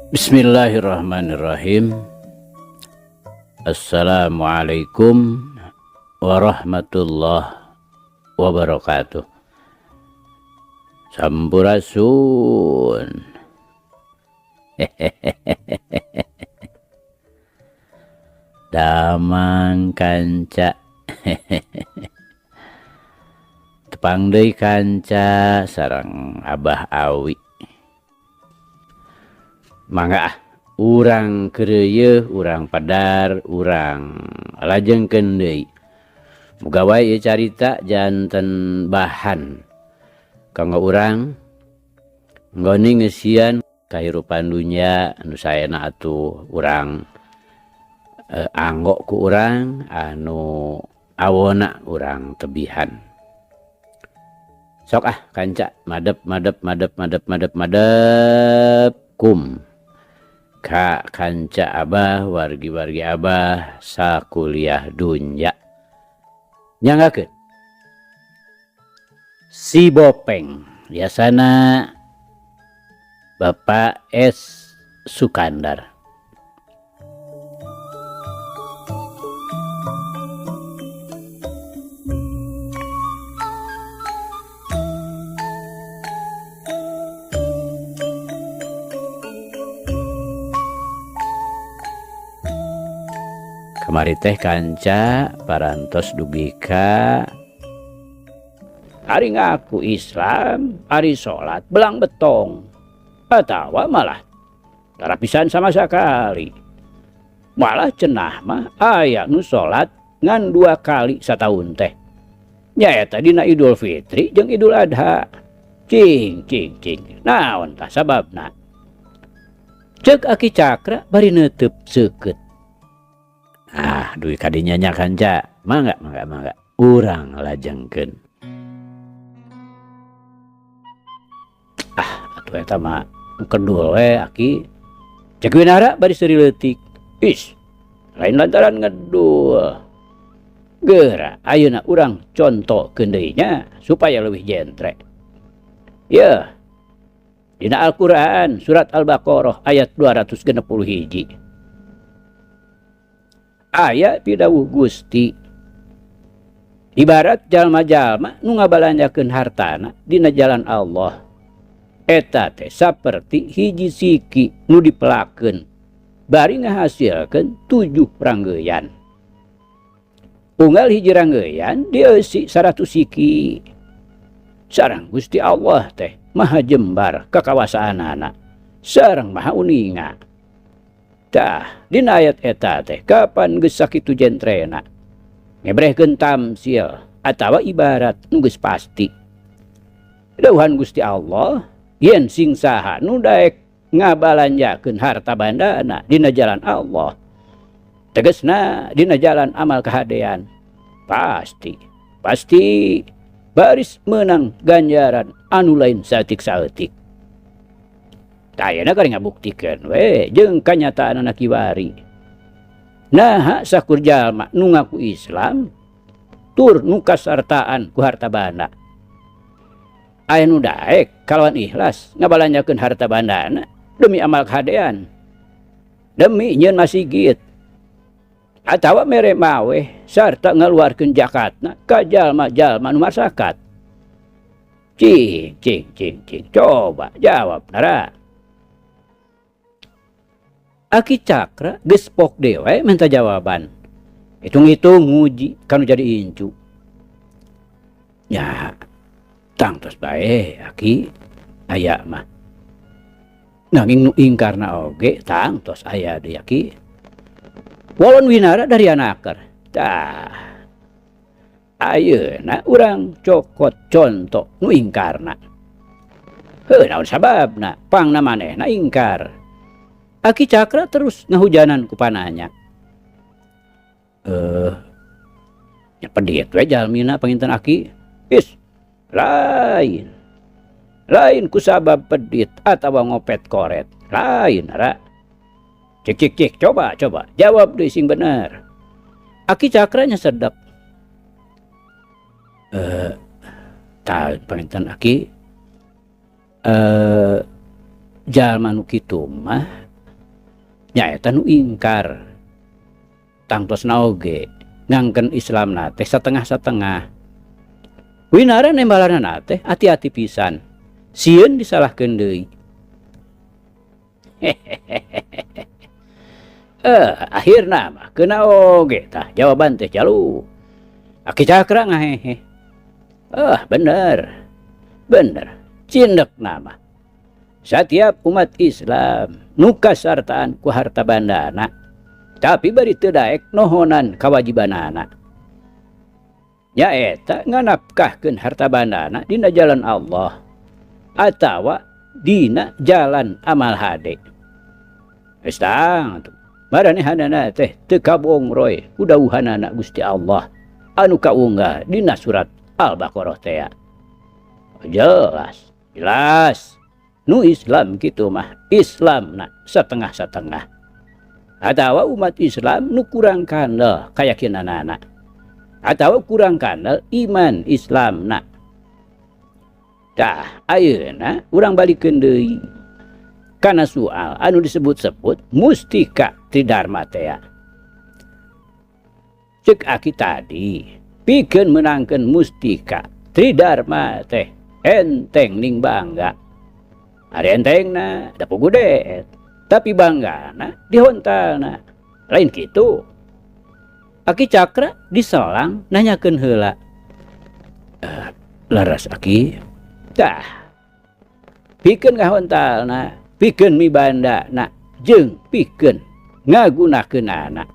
Bismillahirrahmanirrahim. Assalamualaikum warahmatullahi wabarakatuh. Sampurasun. Damang kanca. Tepang deui kanca sareng Abah Awi. Mangga ah, urang keureuyeung, urang padar, urang lajengkeun deui. Muga wae ieu carita janten bahan kanggo urang nggoni ngeusian kahirupan dunya anu saena atuh urang anggo ku urang anu awona urang tebihan. Sok ah kanca madep madep madep madep madep madep kum ka kanca abah wargi-wargi abah sakuliah dunya. Nyanggakeun si Bopeng biasana Bapak S Sukandar. Kamari teh kanca parantos dugi ka ari ngaku Islam, ari salat belang betong atawa malah tara pisan sama sekali. Malah cenah mah aya nu salat ngan 2 kali sataun teh. Nyaeta dina Idul Fitri jeung Idul Adha. Cing cing cing. Naon tah sababna? Ceuk Aki Cakra bari neuteub seukeut. Ah, duit kadinya nya kanca. Mangga mangga mangga. Urang lajengkeun. Ah, atuh eta mah kedul we Aki. Cek Winara bari seuri leutik. Is, lain lantaran ngedul. Geura ayeuna urang contohkeun deui nya supaya leuwih jentre. Yeuh. Dina Al-Qur'an surat Al-Baqarah ayat 261. Aya pidawuh Gusti. Ibarat jalma-jalma nu ngabalanjakeun hartana dina jalan Allah. Eta teh saperti hiji siki nu dipelakeun bari ngahasilkeun 7 ranggeyan. Unggal hiji ranggeyan dieusi 100 siki. Sareng Gusti Allah teh maha jembar kakawasaanana, sareng maha uninga. Tah, dina ayat eta teh kapan geus sakitu jentrena ngebrehkeun tamsil atawa ibarat nu geus pasti. Dawuhan Gusti Allah yen sing saha nu daek ngabalanjakeun harta bandana dina jalan Allah, tegasna dina jalan amal kahadean, pasti pasti baris menang ganjaran anu lain saeutik-saeutik. Tah ayeuna kari ngabuktikeun we jeung kanyataanana kiwari. Naha sakur jalma nu ngaku Islam tur nu kasartaan ku harta banda. Aya nu daek kalawan ikhlas ngabalanjakeun harta bandana demi amal kahadean, demi nyieun masigit atawa mere maweh sarta ngaluarkeun zakatna ka jalma-jalma nu masakat. Cing cing cing cing, coba jawab nara. Aki Cakra geus pok deui minta jawaban. Hitung-hitung nguji kanu jadi incu. Ya, tangtos bae Aki aya mah. Nanging nu ingkarna oge tangtos aya deui Aki. Wolon Winara dari anaker. Tah. Ayeuna urang cokot conto nu ingkarna. Heuh, naon sababna? Pangna manehna ingkar. Aki Cakra terus ngahujanan ku pananya. Nya Pedit we jalmina panginten aki. Is lain. Lain kusabab pedit atawa ngopet koret. Lain ra. Cik cik cik coba coba jawab deui sing bener. Aki Cakranya sedep. Tah panginten aki jalma nu kitu mah nyaeta nu ingkar. Tangtosna oge ngangken Islamna teh satengah-satengah. Winara nembalanana teh hati-hati pisan. Sieun disalahkeun deui. Akhirna mah keuna oge tah jawaban teh jalu. Aki Cakra ngahehe. Bener. Bener. Cindekna mah. Satiap umat Islam nu kasartaan ku harta bandana tapi bari teu daek nohonan kawajibanana. Nyaeta nganapkahkeun harta bandana dina jalan Allah atawa dina jalan amal hade. Geus tang atuh. Maranehanana teh teu kabongroy ku dawuhanana Gusti Allah anu kaunggah dina surat Al-Baqarah teh. Jelas, jelas. Nu Islam kitu mah Islamna setengah-setengah. Atawa umat Islam nu kurang kandel kayakinanana. Atawa kurang kandel iman Islamna. Tah, ayeuna urang balikeun deui kana soal anu disebut-sebut mustika Tridharma teh. Cek aki tadi, pikeun meunangkeun mustika Tridharma teh enteng ning bangga. Ari entengna da pugudet, tapi banggana dihontalna. Lain kitu. Aki Cakra diselang nanyakeun heula. Laras aki. Tah. Pikeun ngahontalna, pikeun mibandana, jeung pikeun ngagunakeunana.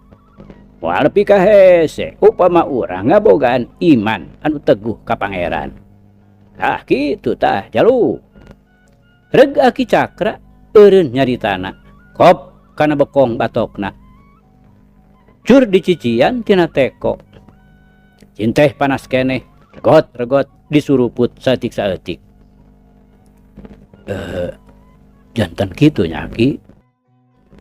Moal nepi ka hese upama urang ngabogaan iman anu teguh ka Pangeran. Tah kitu tah jalu. Reg Aki Cakra eureun nyaritana, kop kana bekong batokna. Cur dicician tina teko. Cinteh panas keneh, regot-regot disuruput saeutik-saeutik. Jantan kitu nya Aki.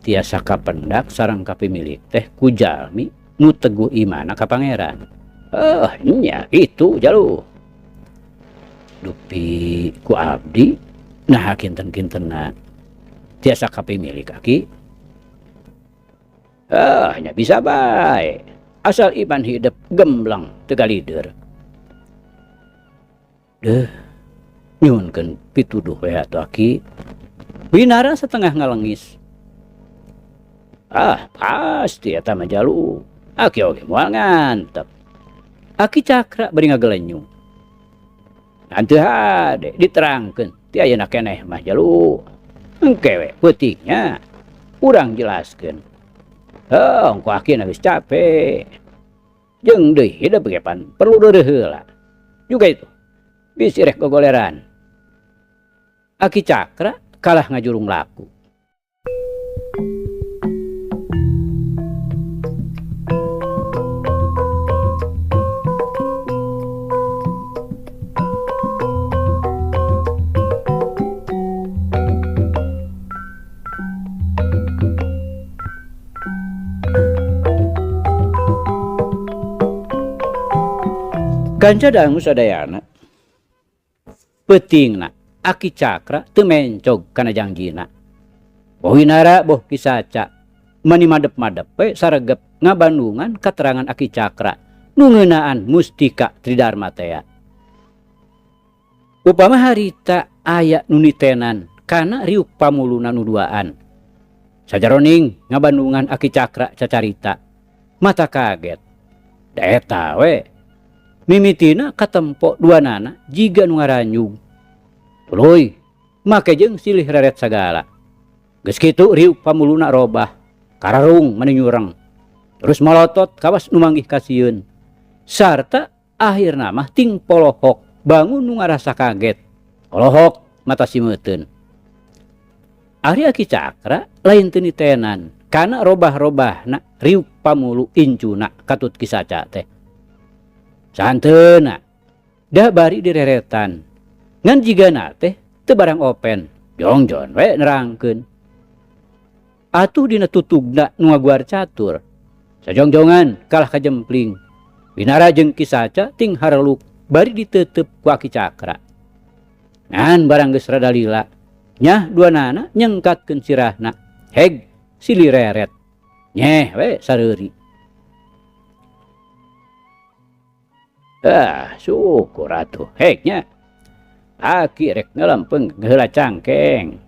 Tiasa kapendak sareng kapimilik teh ku jalmi nu teguh imana ka Pangeran. Nya kitu jalu. Dupi ku abdi nah kinten-kintenna tiasa kapimilik Aki. Nya bisa bae. Asal iman hidup gembleng teu galider. Deuh, nyuhunkeun pituduh we atuh Aki. Winara setengah ngalengis. Ah, pasti eta mah jalu. Aki oge moal ngantep. Aki Cakra bari ngagelenyung. Ngan teu hade diterangkeun ti ayeuna keneh mah jalu. Engke we peutingnya urang jelaskeun. Heuh, ku aki na geus capek. Jeung deui hidup ge pan perlu deureuh heula. Juga itu bisi rek gogoleran. Aki Cakra kalah ngajurung laku. Kanca dangu sadayana peutingna Aki Cakra teu mencog kana jangjina. Boh Winara boh Ki Saca mani madep-madep we saregep ngabandungan katerangan Aki Cakra nu ngeunaan mustika Tridharma tea. Upama harita aya nu nitenan kana riuk pamuluna nu duaan. Sajaroning ngabandungan Aki Cakra cacarita mata kaget. Da eta we mimitina katempo duanana jiga nu ngaranyug. Tuluy make jeung silih reret sagala. Geus kitu riuk pamuluna robah, kararung mani nyureng. Terus molotot kawas nu manggih kasieun. Sarta akhirna mah ting polohok bangun nu ngarasa kaget. Polohok mata simeuteun. Ari Aki Cakra lain teu nitenan kana robah-robahna riuk pamulu incuna katut Ki Saca teh. Sahanteuna da bari direretan. Ngan jigana teh teu barang open, jongjon we nerangkeun. Atuh dina tutugna nu ngaguar catur. Sajongjongan kalah kajempling. Winara jeung Ki Saca ting hareluk bari diteuteup ku Aki Cakra. Ngan barang geus rada lila, nyah duanana nyengkatkeun sirahna. Heg silih reret. Nyeh we sareuri. Ah, syukur atuh heg nya. Aki rek ngelempeng heula cangkeng.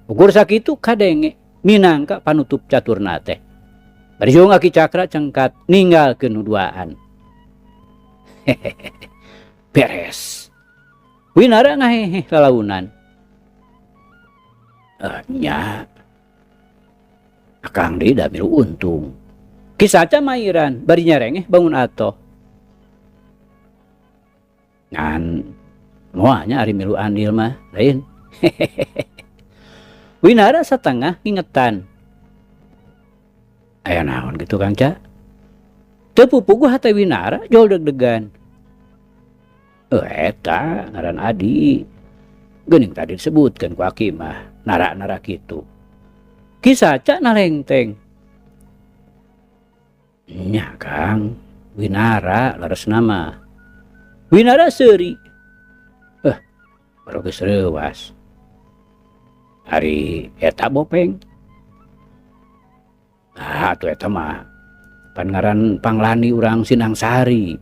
Ukur sakitu kadenge minangka panutup caturna teh. Bari jeung Aki Cakra cengkat ninggalkeun nu duaan. Beres. Winara ngaheheh lalaunan. Nya. Akang deui da milu untung. Ki Saca mairan bari nyarengeh bangun atoh. Ngan moal nya ari milu andil mah lain. Winara satengah ngingetan. Aya naon kitu Kang Ca? Teu pupuguh hate Winara jol deg-degan. Eta ngaran Adi. Geuning tadi disebutkeun ku Aki mah nara-nara kitu. Ki Saca nalengteng. Nya Kang, Winara leresna mah. Winara seuri. Baru geus reuwas. Ari eta bopeng. Ah, atuh eta mah pan ngaran panglani urang Sinangsari.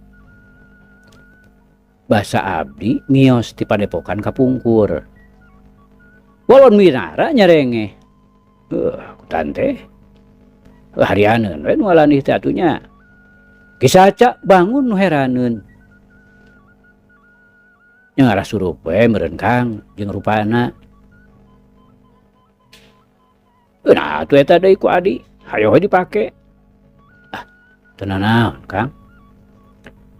Basa abdi mios ti padepokan kapungkur. Walon Winara nyarengeh. Kutan teh. Harianeun we nu alanih teh atuh nya. Ki Saca bangun nu heraneun. Nya ngarah surup we meureun Kang jeung rupana. Nah, atuh eta deui ku Adi, hayoh we dipake. Ah, teu nanaon Kang.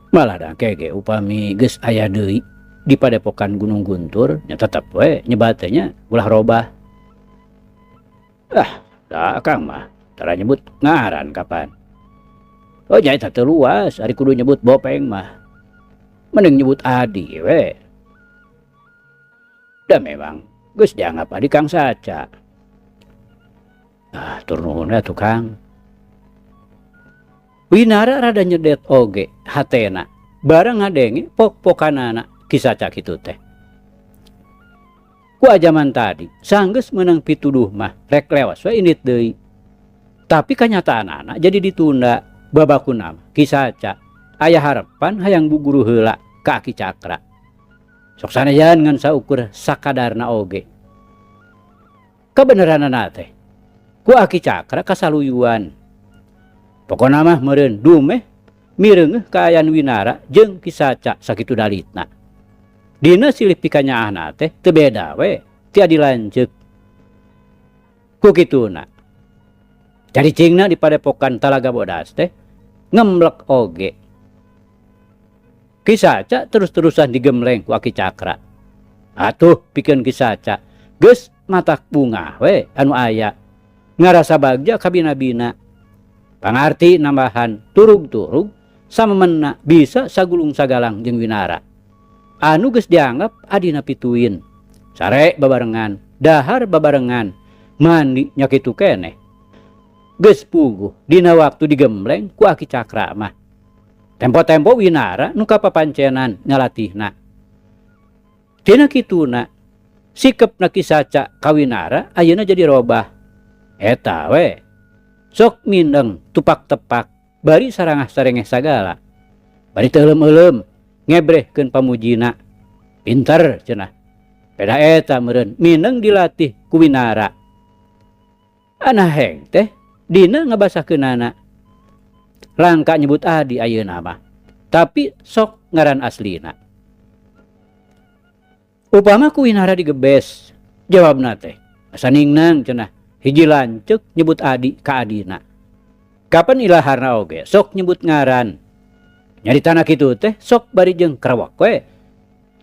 Malah da engke ge upami geus aya deui di padepokan Gunung Guntur nya tetep we nyebat teh nya ulah robah. Ah, da Kang mah tara nyebut ngaran kapan. Oh nya eta teu luas ari kudu nyebut bopeng mah. Mending nyebut Adi we. Da memang geus dianggap Adi Kang Saca. Ah, tur nuhun we atuh Kang. Winara rada nyedet oge hatena bareng ngadenge pok-pokanana Ki Saca kitu teh. Ku ajaman tadi sanggeus meunang pituduh mah rek lewas we indit deui. Tapi kanyataanana jadi ditunda babakuna mah Ki Saca aya harepan hayang buguru heula ka Aki Cakra. Sok sanajan ngan saukur sakadarna oge. Kabeneranana teh ku Aki Cakra kasaluyuan. Pokona mah meureun dumeh mireungeuh kaayaan Winara jeung Ki Saca sakitu dalitna. Dina silih pikanyaahna teh teu beda we ti adi lanceuk. Ku kituna. Caricingna di padepokan Talaga Bodas teh ngemlek oge. Ki Saca terus-terusan digemleng ku Aki Cakra. Atuh pikeun Ki Saca geus matak bungah we anu aya. Ngarasa bagja kabina-bina. Pangarti nambahan turug-turug samemena bisa sagulung sagalang jeung Winara. Anu geus dianggap adina pituin. Sare babarengan, dahar babarengan, mandi nya kitu keneh. Geus puguh dina waktu digembleng ku Aki Cakra mah. Tempo-tempo Winara nu kapapancenan ngalatihna. Tina kituna sikepna Ki Saca ka Winara ayeuna jadi robah. Eta we sok mindeng tupak tepak bari sarangah sarengeh sagala. Bari teu euleum-euleum ngebrehkeun pamujina. Pinter cenah. Peda eta meureun mindeng dilatih ku Winara. Anaheng teh dina ngabasahkeunana. Langka nyebut adi ayeuna mah. Tapi sok ngaran aslina. Upama ku Winara digebes, jawabna teh asa ningnang cenah. Hiji lanceuk nyebut adi ka adina. Kapan ilaharna oge sok nyebut ngaran. Nyaritana kitu teh sok bari jeung krewek we.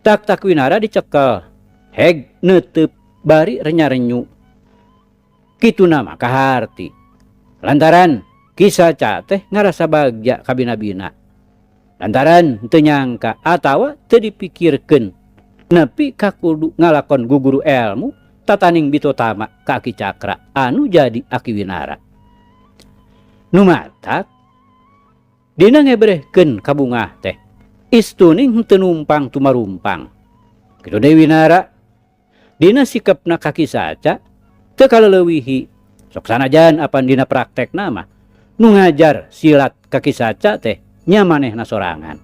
Tak-tak Winara dicekel. Heg neuteub bari renya-renyu. Kituna mah kaharti. Lantaran Ki Saca teh ngarasa bagja kabina-bina. Lantaran teu nyangka atawa teu dipikirkeun nepi ka kudu ngalakon guguru elmu tataning bitotama ka Aki Cakra anu jadi Aki Winara. Nu matak dina ngebrehkeun kabungah teh istuning henteu numpang tumarumpang. Kitu deui Winara dina sikepna ka Ki Saca teu kaleulewihi sok sanajan apan dina praktekna mah nu ngajar silat ka Ki Saca teh nya manehna sorangan.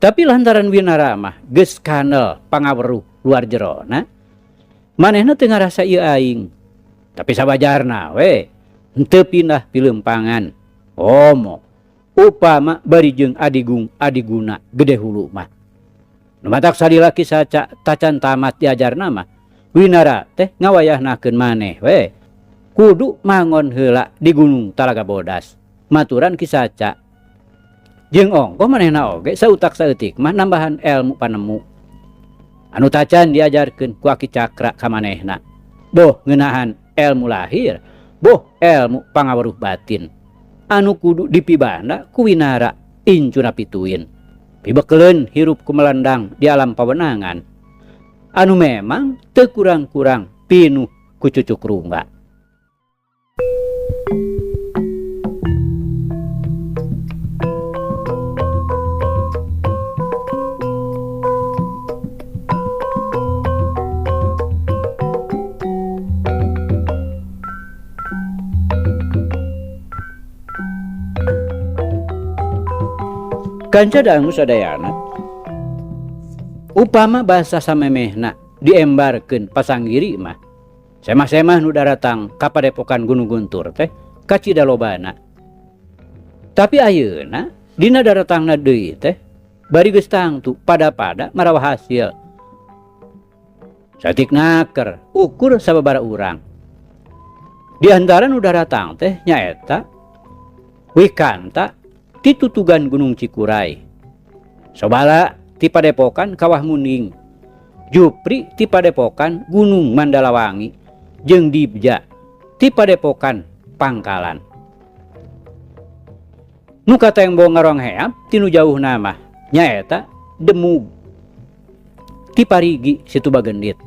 Tapi lantaran Winara mah geus kanel pangaweruh luar jerona, manehna teu ngarasa ieu aing. Tapi sawajarna we henteu pindah pileumpangan. Omo upama bari jeung adigung adiguna gede hulu mah. Nu matak salila Ki Saca tacan tamat diajarna mah, Winara teh ngawayahnakeun maneh we kudu mangon heula di Gunung Talaga Bodas. Maturan Ki Saca jeung ongkoh manehna oge sautak saeutik mah nambahan elmu panemu anu tacan diajarkeun ku Aki Cakra ka manehna. Boh ngeunahan elmu lahir, boh elmu pangaweruh batin anu kudu dipibanda ku Winara incuna pituin. Pibekeleun hirup kumelendang di alam pawenangan anu memang teu kurang-kurang pinuh ku cucuk rungga. Kanca dangu sadayana upama bahasa samemehna diembarkeun pasanggiri mah semah-semah nu daratang ka padepokan Gunung Guntur teh kacida lobana. Tapi ayeuna dina daratangna deui teh bari geus tangtu pada-pada marawa hasil. Saeutik naker ukur sababaraha urang. Di antara nu daratang teh nyaeta Wikanta ti tutugan Gunung Cikuray, Sobala ti padepokan Kawah Muning, Jupri ti padepokan Gunung Mandalawangi, jeung Dibja ti padepokan Pangkalan. Nu katembong ngarongheap ti nu jauhna mah nyaeta Demug ti Parigi Situ Bagendit.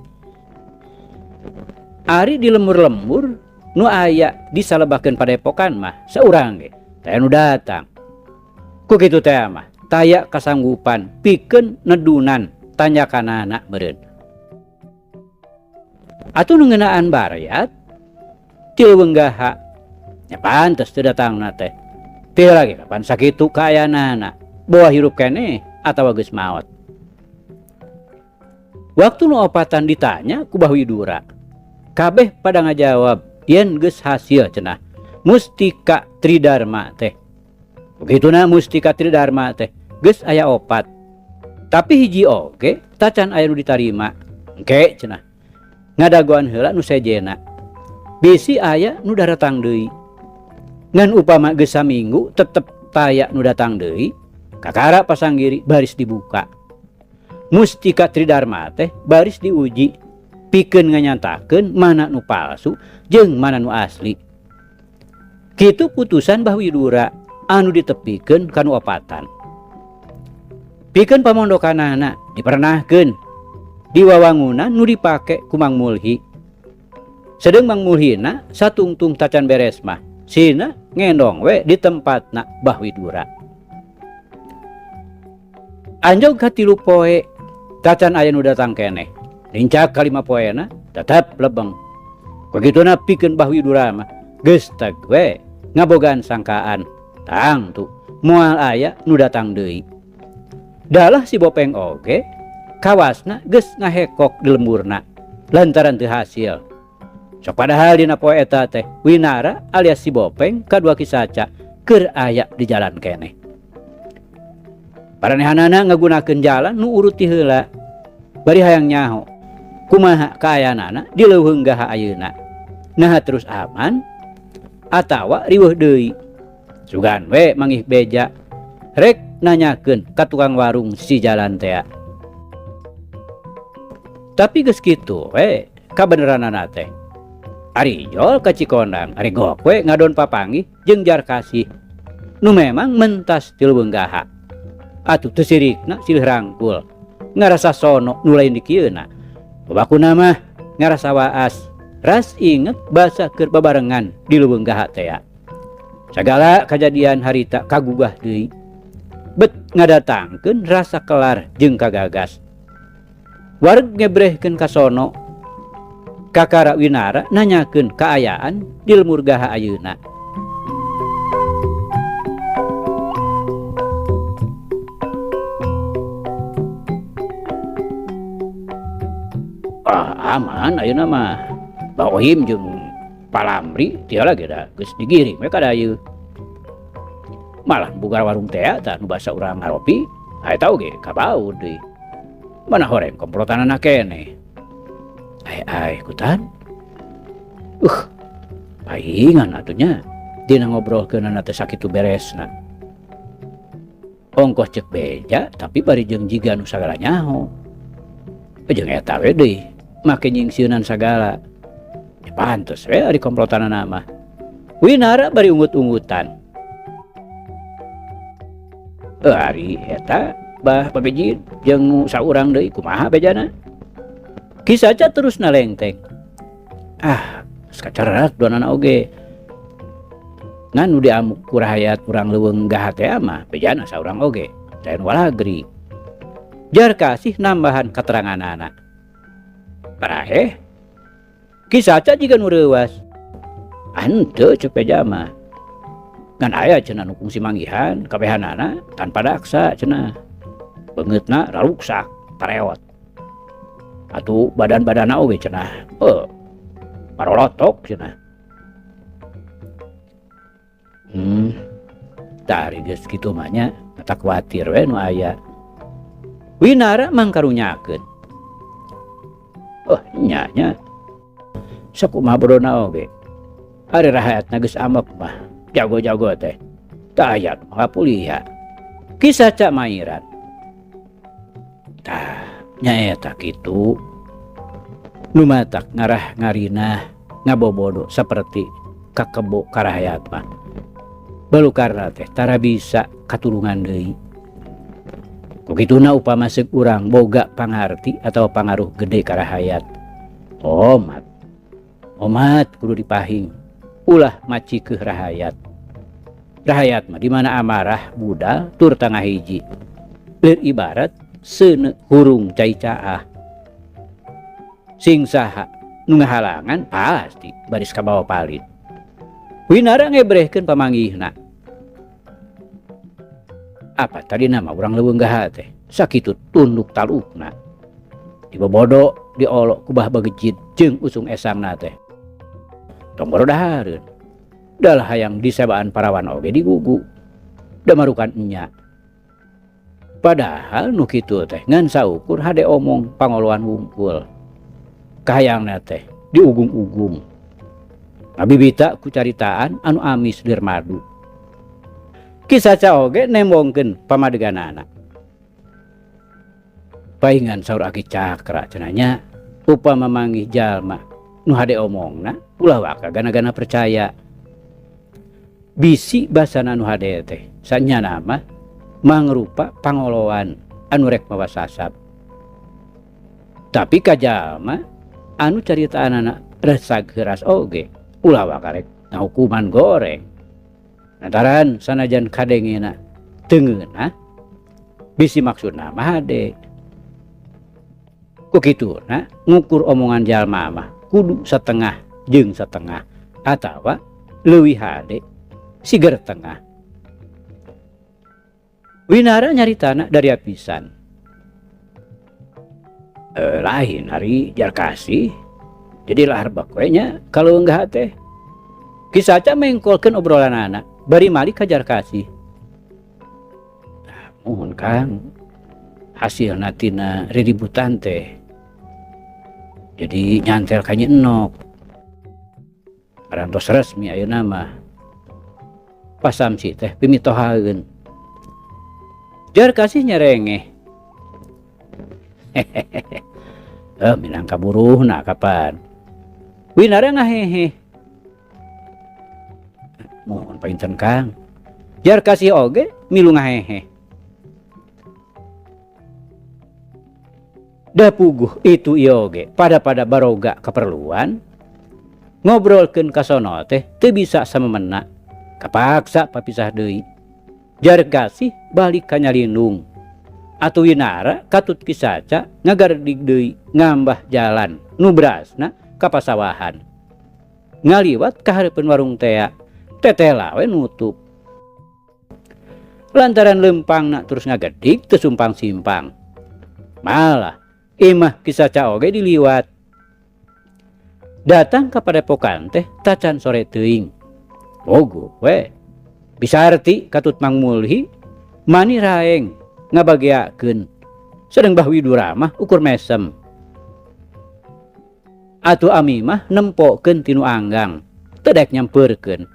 Ari di lembur-lembur nu aya disalebakeun padepokan mah saurang ge teh nu datang. Ku kitu teh mah taya kasanggupan pikeun nedunan tanyakanana meureun. Atuh nu ngeunaan baryat ti leuweung gaha nya pantes teu datangna teh. Teu lagi kapan sakitu kaayaanana boa hirup keneh atawa geus maot. Waktu nu opatan ditanya ku Bah Widura, kabeh pada ngajawab yen geus hasil cenah Mustika Tridharma teh. Begituna Mustika Tridharma teh geus aya opat. Tapi hiji oge tacan aya nu ditarima. Engke cenah ngadagoan heula nu sejena. Bisi aya nu daratang deui. Ngan upama geus saminggu tetep taya nu datang deui, kakara pasanggiri baris dibuka. Mustika Tridharma teh baris diuji pikeun nganyantakeun mana nu palsu jeung mana nu asli. Kitu putusan Bah Widura anu ditepikeun kanu opatan. Pikeun pamondokanana dipernahkeun di wawangunan nu dipake ku Mang Mulhi. Sedeng Mang Mulhina satungtung tacan beres mah sina ngendong we di tempatna Bah Widura. Anjog ka 3 poe tacan aya nu datang keneh. Lincak ka 5 poena tetep lebeng. Begituna pikeun Bah Widura mah geus teg we ngabogaan sangkaan. Tangtu moal aya nu datang deui. Dalah si Bopeng oge kawasna geus ngahekok di lemburna lantaran teu hasil. Sok padahal dina poe eta teh Winara alias si Bopeng kadua Ki Saca keur aya di jalan keneh. Paranehanana ngagunakeun jalan nu urut ti heula. Bari hayang nyaho kumaha kaayaanana di leuweung gaha ayeuna. Naha terus aman atawa riweuh deui. Sugan we mangih beja rek nanyakeun ka tukang warung si jalan tea. Tapi geus kitu we kabeneranana teh. Ari Jol ka Cikondang, ari gok we ngadon papanggih jeung Jarkasih nu memang mentas ti leuweung gaha. Atuh teu sirikna silih rangkul. Ngarasa sono nu lain dikieuna. Babakuna mah ngarasa waas. Ras inget basa keur babarengan di leuweung gaha tea. Sagala kajadian harita kagugah deui. Bet ngadatangkeun rasa kelar jeung kagagas. Wareg ngebrehkeun ka sono. Kakara Winara nanyakeun kaayaan di lemur gaha ayeuna. Ah, aman ayeuna mah. Baohim jeung Palamri tiala ge da geus digiring we ka dayu. Malah bugar warung teh tah nu basa urang ngaropi, aya tau ge kabaud deui. Mana horeng komplotanana keneh. Ai ai kutan. Paingan atuh nya dina ngobrolkeunana teh sakitu beresna. Ongkoh cek beja tapi bari jeung jiga nu sagala nyaho. Jeung eta we deui make nyingsieunan sagala. Ya, pantes we ari komplotanana mah. Winara bari ungut-ungutan. Ari eta bah pabejid jeung nu saurang deui kumaha bejana? Ki Saca terus nalengteng. Ah, sakacarat duanana oge. Ngan nu diamuk ku rahayat urang leuweung gaha teh mah bejana saurang oge, lain walagri. Jar kasih nambahan kateranganana. Paraheh. Ki Saca jiga nu reuwas. Henteu ceuk beja mah. Ngan aya cenah nu kungsi manggihan kabehanana tanpa daksa cenah. Beungeutna raruksak, tareot. Atuh badan-badanna oge cenah. Parolotok cenah. Tah ari geus kitu mah nya, tak kuatir we nu aya. Winara mangkarunyakeun. Oh, nya nya. Sakumaha bodona oge. Ari rahayatna geus ambek mah, jago-jago teh. Tah aya nu kapuliha. Ki Saca mairan. Tah, nyaeta kitu. Nu matak ngarah ngarinah ngabobodo saperti kakebo karahayat mah. Balukarna teh tara bisa katulungan deui. Ku kituna upama seuk urang boga pangarti atawa pangaruh gede karahayat. Omat. Omat kudu dipahing. Ulah macikeuh rahayat. Rahayat mah di mana amarah budal tur tangah hiji. Lir ibarat seuneu hurung cai caah. Sing saha nu ngahalangan pasti baris kabawa palit. Winara ngebrehkeun pamanggihna. Apa tadi nama urang leuweung gaha teh sakitu tunduk talukna. Dibobodo diolok ku bah bagejid jeung usung esangna teh. Tong borodahareun. Dalah hayang disebaan parawan oge digugu. Damarukan enya. Padahal nu kitu teh ngan saukur hade omong pangoloan wungkul. Kahayangna teh diugung-ugung. Ngabibita ku caritaan anu amis lir madu. Ki Saca oge nembongkeun pamadeganana. Paingan saur Aki Cakra cenah nya upama manggih jalma nu hade omongna ulah waka gana-gana percaya. Bisi basana nu hade teh sanyana mah mangrupa pangoloan anu rek mawa sasab. Tapi ka jalma anu caritaanana resag heuras oge ulah waka rek ngahukuman goreng. Lantaran sanajan kadengena teu ngeunah bisi maksudna mah hade. Ku kituna ngukur omongan jalma mah kudu setengah jeung setengah atawa leuwih hade siger tengah. Winara nyaritana dari apisan. Lain hari jar kasih. Jadi lahar bak we nya kalau enggak teh. Ki Saca mengkolkeun obrolanana bari malik ka jar kasih. Nah, mohon Kang, hasilna tina riributan teh. Jadi nyantel ka Nyi Enok. Parantos resmi ayeuna mah. Pasamsi teh pimitohaeun. Jar kasih nyerengeh. Hehehe. Minang kaburuhna kapan. Winara ngahehe. Mohon painten Kang. Jar kasih oge milu ngahehe. Da puguh itu ieu oge pada-pada baroga kaperluan. Ngobrolkeun ka sono teh teu bisa samemena. Kapaksa papisah deui. Jarkasih balik ka Nyalindung. Atuh Winara katut Ki Saca ngagardig deui ngambah jalan nu berasna ka pasawahan. Ngaliwat ka hareupeun warung tea, tetela we nutup. Lantaran lempangna terus ngagedig teu sumpang-simpang. Malah imah Ki Saca oge diliwat. Datang ka padepokan teh tacan sore teuing. Bogoh we. Bisarti katut Mang Mulhi mani raeng ngabageakeun. Sedeng Bah Widura mah ukur mesem. Atuh Ami mah nempokeun tinu anggang, teu daek nyampeurkeun.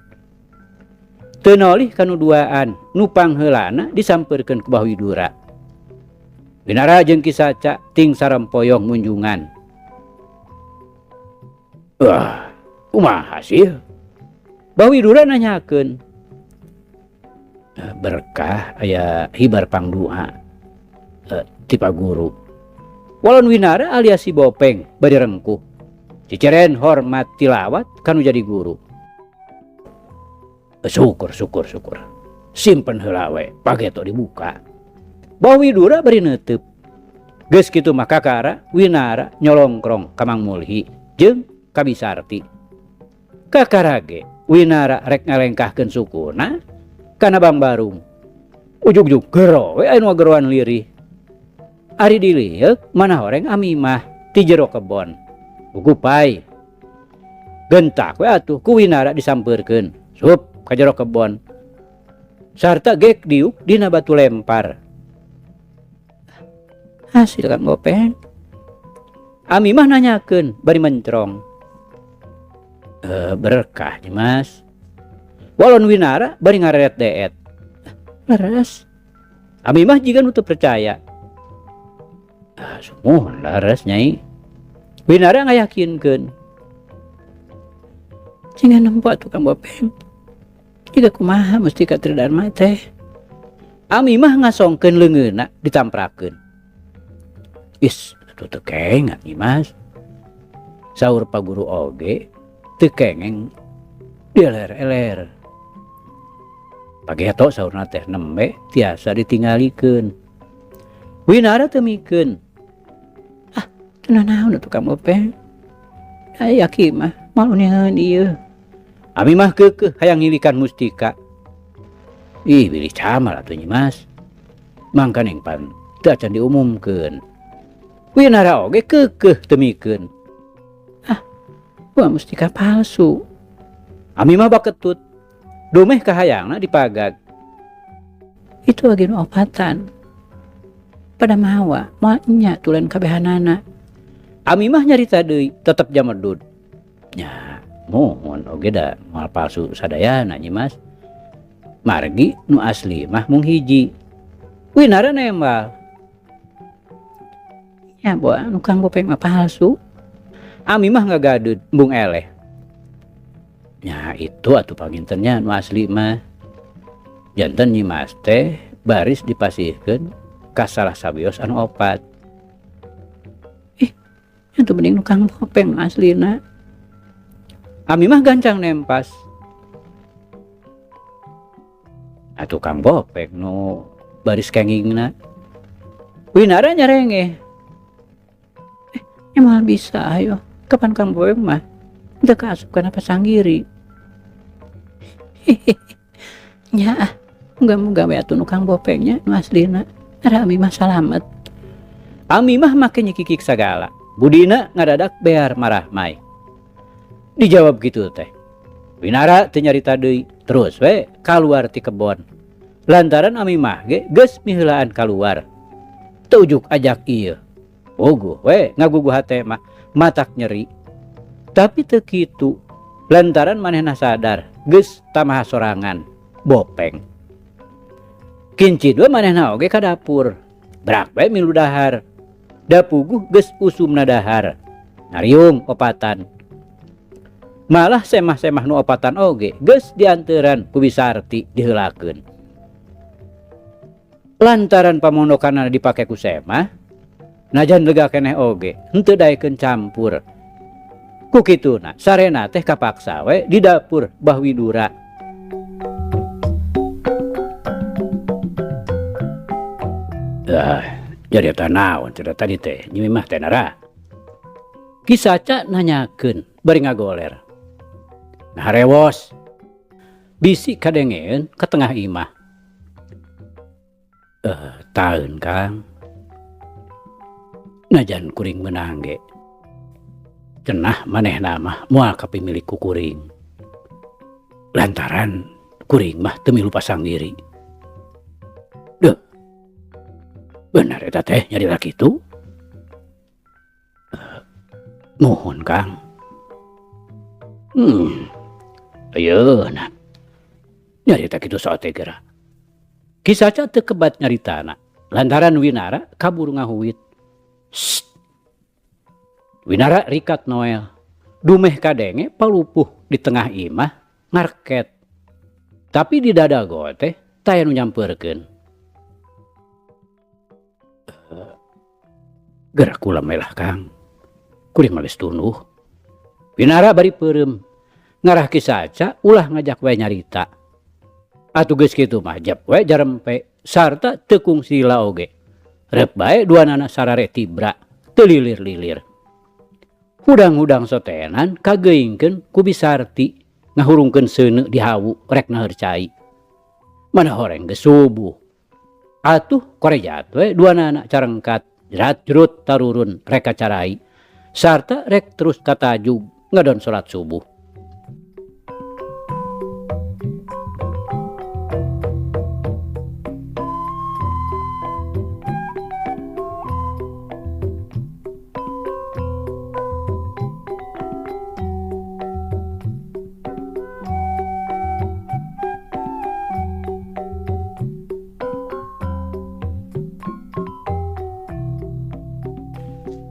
Teu nolih kanu duaan, nu pangheulana disampeurkeun ku Bah Widura. Winara jeung Ki Saca ting sarempoyong ngunjungan. Wah, kumaha sih? Bah Widura nanyakeun. Berkah aya hibar pangdua ti Pak Guru. Walon Winara alias si Bopeng bari rengkuh. Ciceren hormat tilawat kanu jadi guru. Syukur, syukur, syukur. Simpen heula we, pageto dibuka. Bah Widura bari neuteub. Geus kitu mah kakara Winara nyolongkrong ka Mang Mulhi jeung ka Bisarti. Kakara ge Winara rek ngalengkahkeun sukuna kana Bangbarung. Ujug-ujug gero we aya nu ngageroan lirih. Ari dilieuk mana horeng Ami mah ti jero kebon. Gugupai. Gentak we atuh ku Winara disampeurkeun. Sup ka jero kebon. Sarta gek diuk dina batu lempar. Hasil Kang Gopeng. Ami mah nanyakeun bari mencrong. Berkah nih Mas. Walon Winara bari ngareret deet. Leres. Ami mah jiga nu teu percaya. Ah, sumuhun leres nyai. Winara ngayakinkeun. Jangan nempo atuh Kang Gopeng. Jiga kumaha mustika Tridharma teh. Ami mah ngasongkeun leungeunna ditamprakeun. Is, atuh teu kengat nih Mas. Saur Pak Guru oge teu kengeng dieler-eler. Pageto saurna teh nembe tiasa ditinggalikeun. Winara teu mikeun. Ah, teu nanaon atuh Kang Gopeng. Aya ki mah moal uningan ieu. Ami mah keukeuh hayang ngilikan mustika. Ih, bilih camal atuh Nyi Mas. Mangkaning pan teu acan diumumkeun. Winara oge keukeuh teu mikeun. Ah, wah mustika palsu. Ami mah baketut. Dumeh kahayangna dipagag. Itu lagi nu opatan. Pada mawa, moal nya tulen kabehanana. Ami mah nyarita deui tetep jamedud. Nya, muhun oge da moal palsu sadayana Nyi Mas. Margi nu asli mah mung hiji. Winara nembal. Ya boa nu Kang Gopeng mah palsu. Ami mah ngagadeud embung eleh. Nya itu atuh pangintennya nu asli mah. Janten Nyi Mas teh baris dipasihkeun ka salah sawios anu opat. Ih, atuh mending nu Kang Gopeng nu aslina. Ami mah gancang nempas. Atuh Kang Gopeng nu baris kengingna. Winara nyarengeh. Moal bisa ayo. Kapan Kang Gopeng mah teu kaasup kana pasanggiri. Nya ah, muga-muga we atuh nu Kang Gopengnya nu aslina. Ara ami mah salamet. Ami mah make nyikikik sagala. Budina ngadadak bear marah mai. Dijawab gitu teh. Winara teu nyarita deui, terus we kaluar ti kebon. Lantaran ami mah ge geus miheulaan kaluar. Teu ujuk ajak ieu. Puguh we ngagugu hate mah matak nyeri. Tapi teu kitu. Lantaran manehna sadar geus tamaha sorangan bopeng. Kincid we manehna oge ka dapur. Brak we milu dahar. Da puguh geus usumna dahar. Ngariung opatan. Malah semah-semah nu opatan oge geus dianteuran ku Bisarti diheulakeun. Lantaran pamondokanana dipake ku semah, Najan lega keneh oge henteu daekeun campur. Ku kituna sarena teh kapaksa we di dapur Bah Widura. Ah, jadi eta naon cenah tadi teh nyi mah teh nara. Ki Saca nanyakeun bari ngagoler. Nah rewos. Bisi kadengeun ka tengah imah. Taeun Kang. Najan kuring meunang ge. Cenah manehna mah moal kapimilik ku kuring. Lantaran kuring mah teu milu pasanggiri. Duh. Bener eta teh nyarita kitu? Muhun Kang. Ayeuna. Nyarita kitu saote geura. Ki Saca teu kebat nyaritana lantaran Winara kaburu ngahuit. Sst. Winara rikat Noel. Dumeh kadenge palupuh di tengah imah ngarket. Tapi di dada goe teh taya nu nyampeurkeun. Geura kula melah Kang. Kuring mah geus tunduh. Winara bari peureum. Ngarah Ki Saca ulah ngajak wae nyarita. Atuh geus kitu mah jep we jarempe sarta teu kungsila oge. Reup bae duanana sarare tibra, teu lilir-lilir. Hudang-hudang sotenan kageingkeun ku Bisarti ngahurungkeun seuneu di hawu rek naheur cai. Mana horeng geus subuh. Atuh korejat we duanana carengkat, jerat-jerut tarurun rek kacarai sarta rek terus katajug ngadon salat subuh.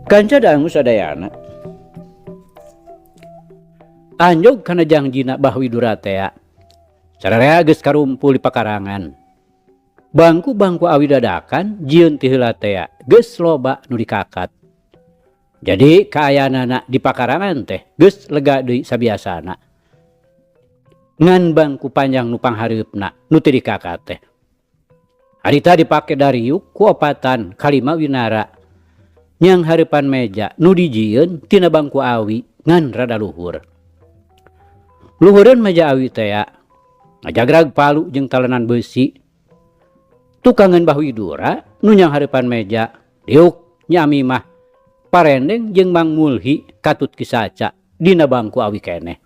Kanca dangu sadayana. Anjog kana jangjina Bah Widura tea. Sararea geus karumpul di pakarangan. Bangku-bangku awi dadakan jieun ti heula tea geus loba nu dikakat. Jadi kaayaanana di pakarangan teh geus lega deui sabiasana. Ngan bangku panjang nu panghareupna nu teu dikakat teh. Harita dipake dariuk ku opatan kalima Winara. Nyang hareupan meja nu dijieun tina bangku awi ngan rada luhur. Luhureun meja awi tea ngajagrag palu jeung talenan beusi. Tukangeun Bah Widura nu nyang hareupan meja diuk nyami mah parendeng jeung Mang Mulhi katut Ki Saca dina bangku awi keneh.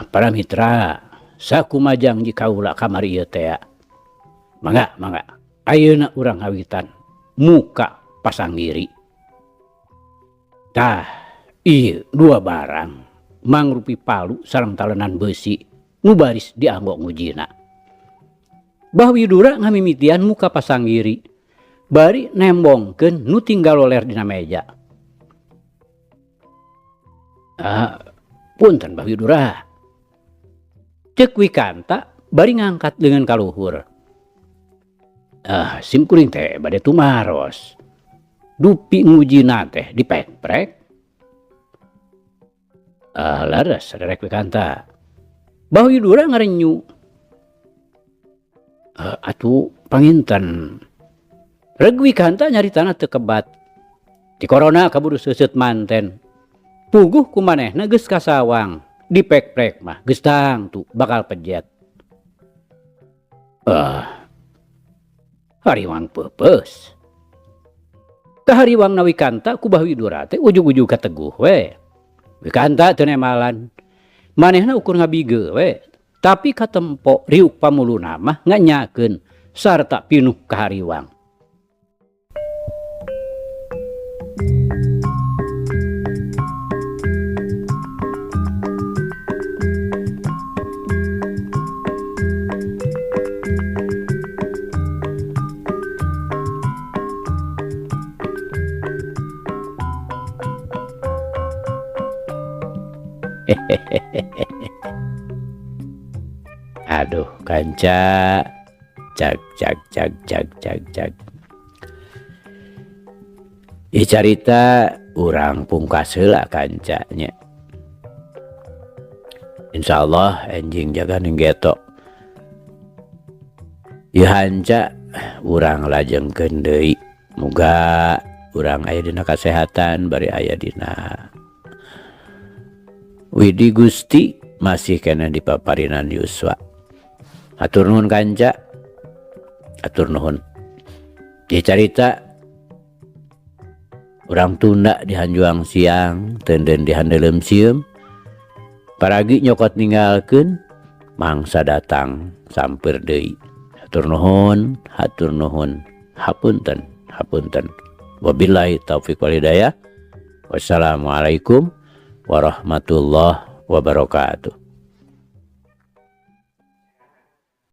Para mitra, sakumajang ji kaula kamari ieu tea. Mangga, mangga. Ayeuna urang ngawitan muka pasanggiri. Tah, ieu dua barang mangrupi palu sareng talenan beusi nu baris dianggo ngujina. Bah Widura ngamimitian muka pasanggiri bari nembongkeun nu tinggal loler dina meja. Punten Bah Widura. Ceuk Wikanta bari ngangkat leungeun ka luhur. Sim kuring teh bade tumaros. Dupi ngujina teh dipekprek. Laras saderek Wikanta. Bah Widura ngarenyu. Atuh panginten. Reg Wikanta nyaritana teu kebat. Di corona kaburu seuseut manten. Puguh ku manehna geus kasawang. Dipekprek mah geus tangtu bakal pejet. Hariwang peupeus. Kahariwang na Wikanta ku Bah Widura teh ujug-ujug kateguh we. Wikanta teu nemalan. Manehna ukur ngabige we. Tapi katempo riuk pamuluna mah nganyakeun sarta pinuh kahariwang. Aduh kanca, cak cak cak cak cak cak. Ieu carita urang pungkas heula, kanca, nya. Insyaallah enjing jaga ning geto. Ieu hanca urang lajengkeun deui. Muga urang aya dina kasehatan bari aya dina Widi Gusti, masih keneh dipaparinan yuswa. Hatur nuhun, kanca. Hatur nuhun. Ieu carita urang tunda di hanjuang siang, tenden di handeuleum sieum. Paragi nyokot ninggalkeun, mangsa datang sampeur deui. Hatur nuhun, hatur nuhun. Hapunten, hapunten. Wabillahi taufik wal hidayah. Wassalamualaikum warahmatullahi wabarakatuh.